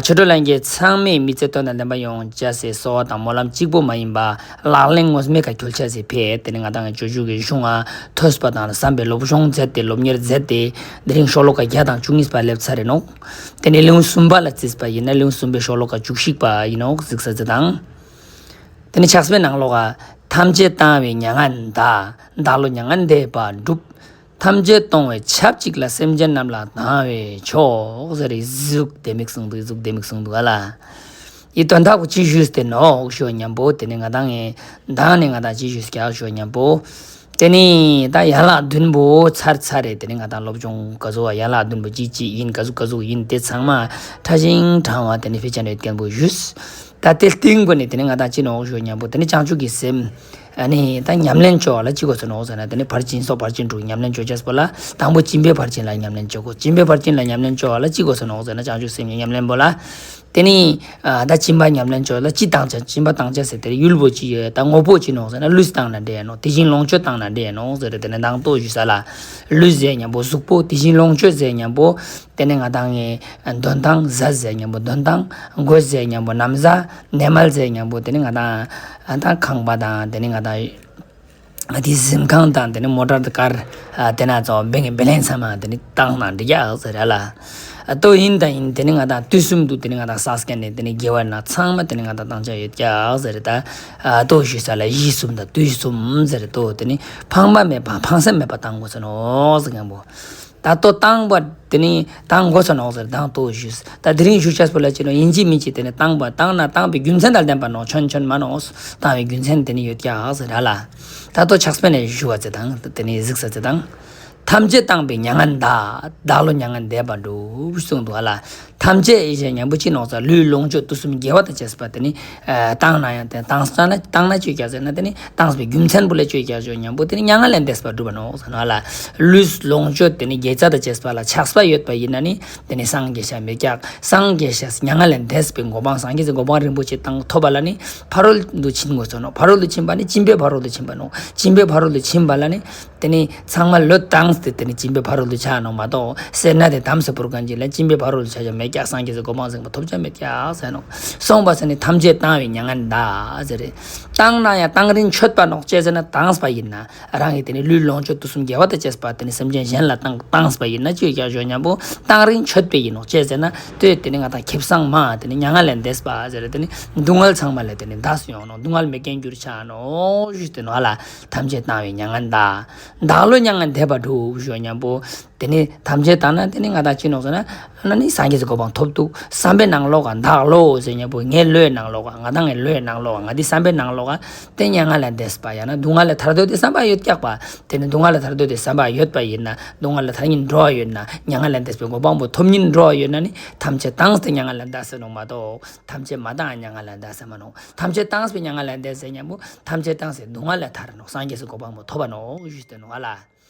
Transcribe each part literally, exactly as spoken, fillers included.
ཆོས་གྲོགས་ལྷན་རྒྱས་ཚང་མས་མི་ཚེ་དོན་དང་ལྡན་པ་ཡོང་ཅེས་སི་གསོལ་བ་དང་སྨོན་ལམ་གཅིག་པོ་མ་ཡིན་པ་ལག་ལེན་ངོ་མའི་ཁ་འཁྱོལ་ཅེས་སི་ཕིའ་དེ་ནི་ང་དང་གི་སྤྱོད་འཇུག་གི་གཞུང་ང་ཐོས་པ་དང་བསམ་པའི་སློབ་སྦྱོང་མཛད་དེ་སློབ་གཉེར་མཛད་དེ་དེ་རིང་ཤོ་ལོ་ཀ་བརྒྱ་དང་བཅུ་གཉིས་པ་སླེབས་ཚར་རེ་ནོག། དེ་ནི་ལེའུ་གསུམ་པ་ལ་བརྩིས་པ་ཡིན་ན་ལེའུ་གསུམ་པའི་ཤོ་ལོ་ཀ་བཅུ་གཅིག་པ་ཡིན་ནོག་གཟིགས་ས་ཅིག་དང་། དེ་ནི་ཕྱག་དཔེའི་ནང་ལོགས་ཀ་ཐམས་ཅད་བཏང་བས་མྱ་ངན་འདའ། བདག་བློ་མྱ་ངན་འདས་པ་འགྲུབ། ཐམས་ཅད་གཏོང་བས་ཆབས་ཅིག་ལ། སེམས་ཅན་རྣམས་ལ་དང་བས་མཆོག་ཟེར་རེ་ཟུག་ལྡེ་མིག་གསུངས་འདུག། ཟུག་ལྡེ་མིག་གསུངས་འདུག་ག་ལ། ཡི་དོན་དག་པོ་ཅི་ཞུས་ཏེ་ནོག་ཞུ་བ་ཉམ་པོ་དེ་ནི་ང་དང་ངི་མདང་ནི་ང་དང་ཅི་ཞུས་ཀྱག་ཞུ་བ་ཉམ་པོ། དེ་ནི་ད་ཡན་ལག་བདུན་པོ་ཚར་ཚར་རེ་དེ་ནི་ང་དང་སློབ་སྦྱོང་ག་ཟུག་ཡན་ལག་བདུན་པོ་ཅི་ཅི་ཡིན་ག་ཟུག་ག་ཟུག་ཡིན་དེ་ཚང་མ་ཕྲ་ཞིང་ཕྲ་བ་དེ་ནི་ཕལ་ཆེར་ཡོད་མཁན་པོ་ཞུས། ད་དེ་སྟེང་པོ་ནི་དེ་ནི་ང་དང་ཅི་ནོག་ཞུ་བ་ཉམ་པོ་དེ་ནི་བྱང་ཆུབ་ཀྱི་སེམས། ཨ་ནི་ད་ཉམས་ལེན་ཅོ་བ་ལ་ཅི་དགོས་སོ་ནོག་ཟེར་ན་དེ་ནི་ཕར་ཕྱིན་སོགས་ཕར་ཕྱིན་དྲུག་ཉམས་ལེན་ཅོ་ཅེས་པོ་ལ་དང་པོ་སྦྱིན་པའི་ཕར་ཕྱིན་ལ་ཉམས་ལེན་ཅོ་དགོས། སྦྱིན་པའི་ཕར་ཕྱིན་ལ་ཉམས་ལེན་ཅོ་བ་ལ་ཅི་དགོས་སོ་ནོག་ཟེར་ན་བྱང་ཆུབ་སེམས་ཀྱི་ཉམས་ལེན་པོ་ལ། དེ་ནི་ཨ་ད་སྦྱིན་པ་ཉམས་ལེན་ཅོ་ལ་ཅི་བཏང་ཅེས། སྦྱིན་པ་བཏང་ཅེས་ཟེར་དེ་ཡུལ་པོ་ཅི་ཡོད། ད་དངོས་པོ་ཅི་ནོག་ཟེར་ན་ལུས་བཏང་ན་འགྲིག་ནོག། དེ་བཞིན་ལོངས་སྤྱོད་བཏང་ན་འགྲིག་ནོག་ཟེར་དེ་ནི་མདང་ལྟོ་ཞུས་ས་ལ། ལུས་ཟེར་ཉམ་པོ་གཟུགས་པོ། དེ་བཞིན་ལོངས་སྤྱོད་ཟེར་ཉམ་པོ་དེ་ནི་ང་དང་ངི་འདོན་ཐང་། གཟའ་ཟེར་ཉམ་པོ་འདོན་ཐང་། གོས་ཟེར་ཉམ་པོ་ན་བཟའ། གནས་མལ་ཟེར་ཉམ་པོ་དེ་ནི་ང་དང་ཨ་ད་ཁང་པ་དང་དེ་ནི་ང་དང་ཨ་དེ་གཟིམ་ཁང་དང་དེ་ནི་མོ་ཊར་ཀར་ཨ་དེ་ན་ཚོ་བེང་བེ་ལེན་ཚང་མ་དེ་ནི་བཏང་ན་འགྲིག་ཡ་ཟེར་ར་ལ། ཨ་ལྟོ་ཡིན་ད་ཡིན་དེ་ནི་ང་དང་དུས་གསུམ་དུ་དེ་ནི་ང་དང་བསགས་མཁན་ནི་དེ་ནི་དགེ་བ་ན་ཚང་མ་དེ་ནི་ང་དང་བཏང་ཅེས་ཡོད་ཀྱག་ཟེར་ར། ད་ཨ་ལྟོ་ཞུས་ས་ལ་གཞི་གསུམ་དང་དུས་གསུམ་ཟེར་ར། ལྟོ་དེ་ནི་ཕངས་པ་མེད་པ་ཕངས་སེམས་མེད་པ་བཏང་དགོས་སོ་ནོག་ཟེར་མཁན་པོ། ད་ལྟོ་བཏང་བ་དེ་ནི་བཏང་དགོས་སོ་ནོག་ཟེར་མདང་ལྟོ་ཞུས། ད་དེ་རིང་ཞུ་ཅེས་པོ་ལ་ཅི་ནོག། ཡིན་གཅིག་མིན་གཅིག་དེ་ནི་བཏང་བ་བཏང་ན་བཏང་བའི་རྒྱུ་མཚན་དང་ལྡན་པ་ནོག། ཆོན་ཆོན་མ་ནོག། བཏང་བའི་རྒྱུ་མཚན་དེ་ནི་ཡོད་ཀྱག་ཟེར་ར་ལ། ད་ལྟོ་ཕྱག་དཔེ་ནས་ཞུ་བ་ཅིག་དང་དེ་ནི་གཟིགས་ས་ཅིག་དང་། ཐམས་ཅད་བཏང་བས་མྱ་ངན་འདའ། བདག་བློ་མྱ་ངན་འདས་པ་འགྲུབ་གསུངས་འདུག་ག་ལ། ཐམས་ཅད་ཟེར་ཉམ་པོ་ཅི་ནོག་ཟེར་ན་ལུས་ལོངས་སྤྱོད་དུས་གསུམ་དགེ་བ་དང་བཅས་པ་དེ་ནི་ཨ་བཏང་ན་ཡང་དེ་བཏང་ས་ན་བཏང་ན་ཅི་ཡོད་ཀྱག་ཟེར་ན་དེ་ནི་བཏང་བའི་རྒྱུ་མཚན་པོ་ལ་ཅི་ཡོད་ཀྱག་ཟེར་ཉམ་པོ་དེ་ནི་མྱ་ངན་ལས་འདས་པ་འགྲུབ་པ་ནོག་ཟེར་ན་ལ། ལུས་ལོངས་སྤྱོད་དེ་ནི་དགེ་རྩ་དང་བཅས་པ་ལ་ཆགས་པ་ཡོད་པ་ཡིན་ན་ནི་དེ་ནི་སངས་རྒྱས་ཤེས་མི་རྒྱག། སངས་རྒྱས་ཤེས་མྱ་ངན་ལས་འདས་པའི་གོ་འཕང་སངས་རྒྱས་ཀྱི་གོ་འཕང་རིན་པོ་ཆེ་དང་ཐོབ་པ་ལ་ནི་ཕ་རོལ་ཏུ་ཕྱིན་དགོས་སོ་ནོག། ཕ་རོལ་ཏུ་ཕྱིན་པ་ནི་སྦྱིན་པའི་ཕ་རོལ་ཏུ་ཕྱིན་པ་ནོག། སྦྱིན་པའི་ཕ་རོལ་ཏུ་ཕྱིན་པ་ལ་ནི་དེ་ནི་ཚང་མ་བློས་བཏང་སྟེ་དེ་ནི་སྦྱིན་པའི་ཕ་རོལ་ཏུ་ཆ་ནོག་མ་གཏོགས་སེར་སྣ་དེ་དམ་སེ་བོར་མཁན་ཅིག་ལ་སྦྱིན་པའི་ཕ་རོལ་ཏུ་ཆ་ཅེས་མེད་ཀྱག། སངས་རྒྱས་ཀྱི་གོ་འཕང་ཟེར་མ་ཐོབ་ཅེས་མེད་ཀྱག་ཟེར་ནོག། གསུངས་པ་ཟེར་ནི་ཐམས་ཅད་བཏང་བས་མྱ་ངན་འདའ་ཟེར་རེ། བཏང་ན་ཡང་བཏང་རིན་ཆོད་པ་ནོག། ཅི་ཟེར་ན་བཏང་བ་ཡིན་ན་རང་གི་དེ་ནི་ལུས་ལོངས་སྤྱོད་དུས་གསུམ་དགེ་བ་དང་བཅས་པ་དེ་ནི་སེམས་ཅན་གཞན་ལ་བཏང་བཏང་བ་ཡིན་ན་ཅི་ཡོད་ཀྱག་ཞུ་ཉམ་པོ་བཏང་རིན་ཆོད་པ་ཡིན་ནོག། ཅི་ཟེར་ན་དེ་དེ་ནི་ང་དང་ཁེ་བཟང་མ་དེ་ནི་མྱ་ངན་ལས་འདས་པ་ཟེར་རེ་དེ་ནི་སྡུག་བསྔལ་ཚང་མ་ལས་དེ་ནི་འདས་སུ་ཡོང་ནོག། སྡུག་བསྔལ་མེད་མཁན་གྱུར་ཆ་ནོག་ཞུས་ཏེ་ནོག་ལ། ཐམས་ཅད་བཏང་བས་མྱ་ངན་འདའ། བདག་བློ་མྱ་ངན་འདས་པ་འགྲུབ་ཞུ་ཉམ་པོ། དེ་ནི་ཐམས་ཅད་བཏང་ན་དེ་ནི་ང་དང་ཅི་ནོག་ཟེར་ན། ཨ་ནི་སངས་རྒྱས་ཀྱི་གོ་འཕང་ཐོབ་འདུག། བསམ་པའི་ནང་ལོགས་ཀ་བདག་བློ་ཟེར་ཉམ་པོ་ངའི་བློའི་ནང་ལོགས་ཀ་ང་དང་ངའི་བློའི་ནང་ལོགས་ཀ་ང་དེ་བསམ་པའི་ནང་ལོགས་ཀ་དེ་མྱ་ངན་ལས་འདས་པ་ཡང་ན་སྡུག་བསྔལ་ལས་ཐར་འདོད་དེ་བསམ་པ་ཡོད་ཀྱག་པ། དེ་ནི་སྡུག་བསྔལ་ལས་ཐར་འདོད་དེ་བསམ་པ་ཡོད་པ་ཡིན་ན་སྡུག་བསྔལ་ལས་ཐར་སྙིང་འདོད་ཡོད་ན་མྱ་ངན་ལས་འདས་པའི་གོ་འཕང་པོ་ཐོབ་སྙིང་འདོད་ཡོད་ན་ནི་ཐམས་ཅད་བཏང་སྟེ་མྱ་ངན་ལས་འདའ་ཟེར་ནོག་མ་གཏོགས་ཐམས་ཅད་མ་བཏང་མྱ་ངན་ལས་འདའ་ཟེར་མ་ནོག། ཐམས་ཅད་བཏང་བས་མྱ་ངན་ལས་འདའ་ཟེར་ཉམ་པོ་ཐམས་ཅད་བཏང་སྟེ་སྡུག་བསྔལ་ལས་ཐར་ནོག། སངས་རྒྱས་ཀྱི་གོ་འཕང་པོ་ཐོབ་པ་ནོག་ཞུས་ཏེ་ནོག་ལ།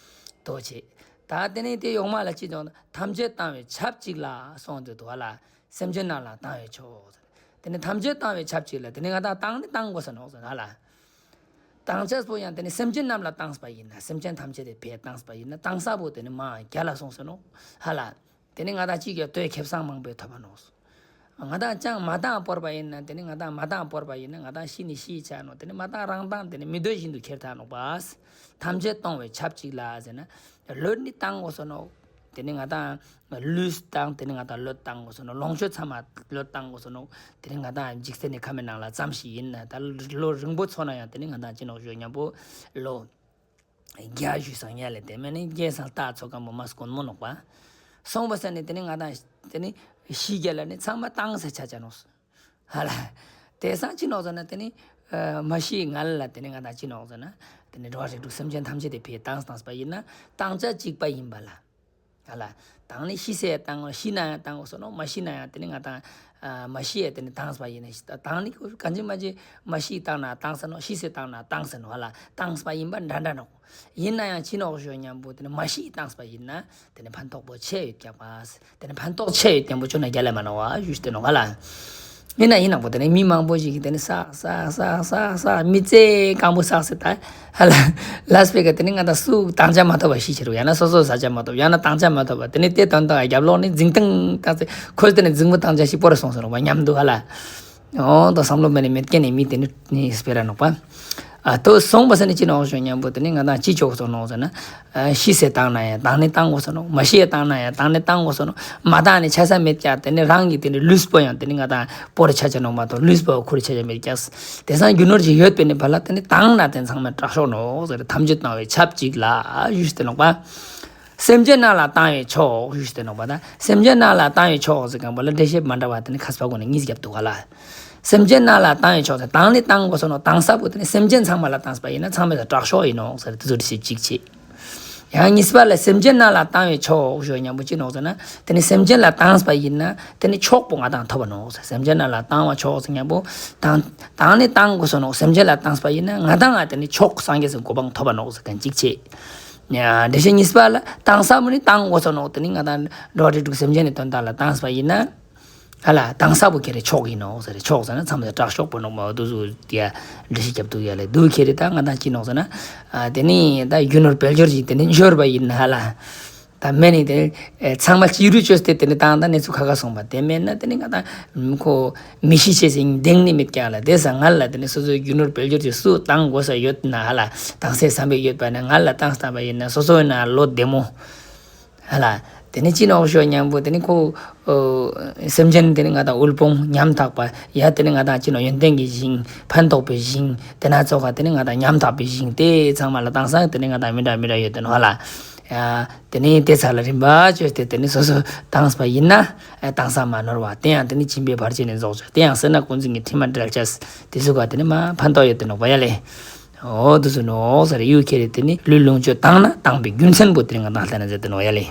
ལྟོས་ཅིག། ད་དེ་ནས་དེ་ཡོག་མ་ལ་ཅི་ནོག། ཐམས་ཅད་བཏང་བས་ཆབས་ཅིག་ལ་གསུངས་ཏེ་འདུག་ལ། སེམས་ཅན་རྣམས་ལ་དང་བས་མཆོག། དེ་ནས་ཐམས་ཅད་བཏང་བས་ཆབས་ཅིག་ལ། དེ་ནས་ང་དང་བཏང་ནི་བཏང་དགོས་ས་ནོག་ཟེར་ན་ལ། བཏང་ཅེས་པོ་ཡང་དེ་ནས་སེམས་ཅན་རྣམས་ལ་བཏང་བ་ཡིན་ན། སེམས་ཅན་ཐམས་ཅད་དེ་ཕར་བཏང་བ་ཡིན་ན། བཏང་ས་པོ་དེ་ནས་མ་རྒྱལ་ལ་གསུངས་ས་ནོག་ཧ་ལ། དེ་ནས་ང་དང་ཅིག་གི་ལྟོས་ཁེ་བཟང་མང་པོ་ཐོབ་པ་ནོག། ང་དང་ཅང་མ་བཏང་བོར་བ་ཡིན་ན། དེ་ནས་ང་དང་མ་བཏང་བོར་བ་ཡིན་ན་ང་དང་ཤི་ནི་ཤི་ཆ་ནོག། དེ་ནས་མ་བཏང་རང་བཏང་དེ་ནས་མི་འདོད་བཞིན་དུ་ཁྱེར་ཐལ་ནོག་པ། ཐམས་ཅད་གཏོང་བས་ཆབས་ཅིག་ལ་ཟེར་ན། བློས་ནི་བཏང་དགོས་སོ་ནོག། དེ་ནས་ང་དང་ལུས་བཏང་དེ་ནས་ང་དང་བློས་བཏང་དགོས་སོ་ནོག། ལོངས་སྤྱོད་ཚང་མ་བློས་བཏང་དགོས་སོ་ནོག། དེ་ནས་ང་དང་འཇིག་རྟེན་ནི་ཁམས་ནང་ལ་ཙམ་ཞིག་ཡིན་ན་ད་ལོ་རིང་པོ་འཚོ་ན་ཡང་དེ་ནས་ང་དང་ཅི་ནོག་ཞུ་ཉམ་པོ་ལོ། རྒྱ་ཞུ་སང་ཉ་ལས་དེ་མེད་ནི་རྒྱ་སང་ལྟ་ཚོ་གམ་པོ་མ་སྐོན་མོ་ནོག་པ། སོང་བ་ས་ནི་དེ་ནི་ང་དང་དེ་ནི་ཤི་རྒྱ་ལ་ནི་ཚང་མ་བཏང་ས་ཆ་ཆ་ནོག། ཧ་ལ། དེ་སང་ཅི་ནོག་ཟེར་ན་དེ་ནི་མ་ཤི་ང་ལ་དེ་ནི་ང་དང་ཅི་ནོག་ཟེར་ན། དེ་ནི་འགྲོ་བ་རིགས་དྲུག་སེམས་ཅན་ཐམས་ཅད་དེ་ཕར་བཏང་བཏང་བ་ཡིན་ན་བཏང་ཆ་གཅིག་པ་ཡིན་པ་ལ། ཨ་ལ། བཏང་ནི་ཤི་སའི་བཏང་ངོ་ཤི་ན་ཡང་བཏང་ངོ་སོ་ནོ་མ་ཤི་ན་ཡང་དེ་ནི་ང་དང་། ཨ་མ་ཤི་ཡ་དེ་ནི་བཏང་བ་ཡིན་ན་ཤི་བཏང་ནི་གང་ཅི་མ་ཅི་མ་ཤི་བཏང་ན་བཏང་ས་ནོ་ཤི་སའི་བཏང་ན་བཏང་ས་ནོ་ཨ་ལ་བཏང་བ་ཡིན་པ་འདྲ་འདྲ་ནོ། ཡིན་ན་ཡང་ཅི་ནོག་ཞུ་ཉམ་པོ་དེ་ནི་མ་ཤི་བཏང་བ་ཡིན་ན་དེ་ནི་ཕན་ཐོགས་པོ་ཆེ་ཡོད་ཀྱག་པ། དེ་ནི་ཕན་ཐོགས་ཆེ་ཡོད་ཀྱག་པོ་ཅོ་ན་རྒྱ་ལ་མ་ནོ་བ་ཞུ་སྟེ་ནོ་ཨ་ལ། ཨིན་ན་ཨིན་ན་བོ་དེ་ནི་མི་མང་པོ་ཞིག་གིས་དེ་ནི་བསགས་བསགས་བསགས་བསགས་བསགས་མི་ཚེ་གང་པོ་བསགས་ཟེར་ད། ཧ་ལ་ལས་པའི་ཀ་དེ་ནི་ང་དང་སུ་དང་ཆ་མ་ཐོབ་པ་ཤི་ཆི་རུ་ཡང་ན་སོ་སོ་ཟ་ཆ་མ་ཐོབ་ཡང་ན་དང་ཆ་མ་ཐོབ་པ་དེ་ནི་དེ་དོན་དག་རྒྱབ་ལོགས་ནི་འཛིང་ཐང་དང་ཚེ་ཁོས་དེ་ནི་འཛིང་པོ་དང་ཆ་ཞིག་པོ་ར་སོང་ཟེར་ནོག་པ་མཉམ་དུ་ཧ་ལ། ཨོ་ད་བསམ་བློ་མེད་ནི་མེད་ཀྱི་ནི་མི་དེ་ནི་ནི་སྤེ་ར་ནོག་པ། ཨ་ཏོ་སོང་པ་ས་ནི་ཅི་ནོག་ཞུ་ཉམ་པོ་དེ་ནི་ང་དང་ཅི་ཆོག་སོང་ནོག་ཟེར་ན། ཨ་ཤི་སེ་བཏང་ན་ཡང་བཏང་ནི་བཏང་དགོས་སོ་ནོག་མ་ཤི་ཡ་བཏང་ན་ཡང་བཏང་ནི་བཏང་དགོས་སོ་ནོག་མ་བཏང་ནི་ཆ་ས་མེད་ཀྱག་དེ་ནི་རང་གི་དེ་ནི་ལུས་པོ་ཡང་དེ་ནི་ང་དང་པོ་ར་ཆ་ཆ་ནོག་མ་གཏོགས་ལུས་པོ་ཁུར་ཆ་ཆ་མེད་ཀྱག་དེ་སང་རྒྱུ་ནོར་ཅིག་ཡོད་པའི་ནི་བ་ལ་དེ་ནི་བཏང་ན་དེ་ཚང་མ་དྲག་ཤོས་ནོག་ཟེར་ཐམས་ཅད་བཏང་བའི་ཆབས་ཅིག་ལ་ཞུས་ཏེ་ནོག་པ། སེམས་ཅན་རྣམས་ལ་བཏང་བའི་ཆོག་ཞུས་ཏེ་ནོག་པ། ད་སེམས་ཅན་རྣམས་ལ་བཏང་བའི་ཆོག་ཟེར་གང་པོ་ལ་འགྲེལ་བཤད་མ་འདྲ་བ་དེ་ནི་མཁས་པ་ཀུན་ནི་གཉིས་རྒྱབ་འདུག་ག་ལ། སེམས་ཅན་རྣམས་ལ་བཏང་བའི་ཕྱོགས་སུ་བཏང་ནི་བཏང་དགོས་སོ་ནོ། བཏང་ས་བོ་དེ་ནི་སེམས་ཅན་ཚང་མ་ལ་བཏང་པ་ཡིན་ན་ཚང་མས་དྲག་ཤོས་ཡིན་ནོ་ཟེར་དེ་ཚོ་དྲི་ཞིབ་ཅིག་བྱེད། ཡང་གཉིས་པ་ལ་སེམས་ཅན་རྣམས་ལ་བཏང་བའི་ཕྱོགས་ཞུ་མཉམ་པོ་ཅི་ནོ་ཟེར་ན། དེ་ནི་སེམས་ཅན་ལ་བཏང་པ་ཡིན་ན་དེ་ནི་མཆོག་པོ་ང་དང་ཐོབ་པ་ནོ་ཟེར། སེམས་ཅན་རྣམས་ལ་བཏང་བའི་ཕྱོགས་ཟེར་མཉམ་པོ་བཏང་བཏང་ནི་བཏང་དགོས་སོ་ནོ། སེམས་ཅན་ལ་བཏང་པ་ཡིན་ན་ང་དང་ང་དེ་ནི་མཆོག་སངས་རྒྱས་སི་གོ་འཕང་ཐོབ་པ་ནོ་ཟེར་མཁན་ཅིག་བྱེད། ཡ་དེ་བཞིན་གཉིས་པ་ལ་བཏང་ས་བོ་ནི་བཏང་དགོས་སོ་ནོ། དེ་ནི་ང་དང་འགྲོ་བ་རིགས་དྲུག་སེམས་ཅན་ནི་དོན་དག་ལ་བཏང་པ་ཡིན་ན། ཧ་ལ་བཏང་ས་བོ་ཁྱེར་རེ་མཆོག་ཡིན་ནོ་ཟེར། མཆོག་ཟེར་ན་ཚང་མ་དྲག་ཤོས་པོ་ནོ་མ་འདུ་ཟུ་དེ་ཡ་འདྲི་ཞིབ་རྒྱབ་འདུག་ཡ་ལེ། འདུ་ཁྱེར་རེ་ད་ང་དང་ཅི་ནོ་ཟེར་ན། ཨ་དེ་ནི་ད་རྒྱུ་ནོར་དཔལ་འབྱོར་ཅིག་དེ་ནི་འབྱོར་པ་ཡིན་ན་ཧ་ལ། ད་མེད་ནི་དེ་ནི་ཚང་མ་ཅི་རུ་བཅོས་ཏེ་དེ་ནི་བཏང་ད་ནི་ཚུ་ཁ་ཁ་སོང་པ་དེ་མེད་ན་དེ་ནི་ང་དང་ཁོ་མི་ཤི་ཆེ་ཟིན་དེང་ནི་མེད་ཀྱག་ལ། དེ་ས་ང་ལ་དེ་ནི་སོ་སོའི་རྒྱུ་ནོར་དཔལ་འབྱོར་ཅིག་སུ་བཏང་དགོས་ས་ཡོད་ན་ཧ་ལ། བཏང་སའི་བསམ་པའི་ཡོད་པ་ན་ང་ལ་བཏང་བཏང་པ་ཡིན་ན་སོ་སོ་ཡིན་ན་ལོ་བདེ་མོ། ཧ་ལ། དེ་ནི་ཅི་ནོ་ཞུ་མཉམ་པོ་དེ་ནི་ཁོ་ཨོ་སེམས་ཅན་དེ་ནི་ང་དང་དབུལ་ཕོངས་ཉམ་ཐག་པ་ཡ་དེ་ནི་ང་དང་ཅི་ནོ་ཡོན་ཏན་གྱི་ཞིང་ཕན་འདོགས་པའི་ཞིང་དེ་ན་ཚོགས་ཁ་དེ་ནི་ང་དང་ཉམ་ཐག་པའི་ཞིང་དེ་ཚང་མ་ལ་བཏང་ས་དེ་ནི་ང་དང་མི་འདྲ་མི་འདྲ་ཡོད་དེ་ནོ་ཧ་ལ། ཡ་དེ་ནི་དེ་ཚ་ལ་རིམ་པ་བཅོས་ཏེ་དེ་ནི་སོ་སོ་བཏང་པ་ཡིན་ན་ཨ་བཏང་ས་མ་ནོར་བ་དེ་ཡང་དེ་ནི་སྦྱིན་པའི་བར་ཆད་ནི་རྫོགས་ཆ་དེ་ཡང་སེར་སྣ་ཀུན་འཛིན་གྱི་དྲི་མ་བྲལ་ཆས་དེ་ཚུ་ག་དེ་ནི་མ་ཕན་ཐོགས་ཡོད་དེ་ནོ་བ་ཡ་ལེ། ཨོ་དེ་ཚུ་ནོ་ཟེར་ཡུལ་ཁྱེར་རེ་དེ་ནི་ལུས་ལོངས་སྤྱོད་བཏང་ན་བཏང་པའི་རྒྱུ་མཚན་པོ་དེ་ནི་ང་དང་ལྟ་ན་ཟེར་དེ་ནོ་ཡ་ལེ།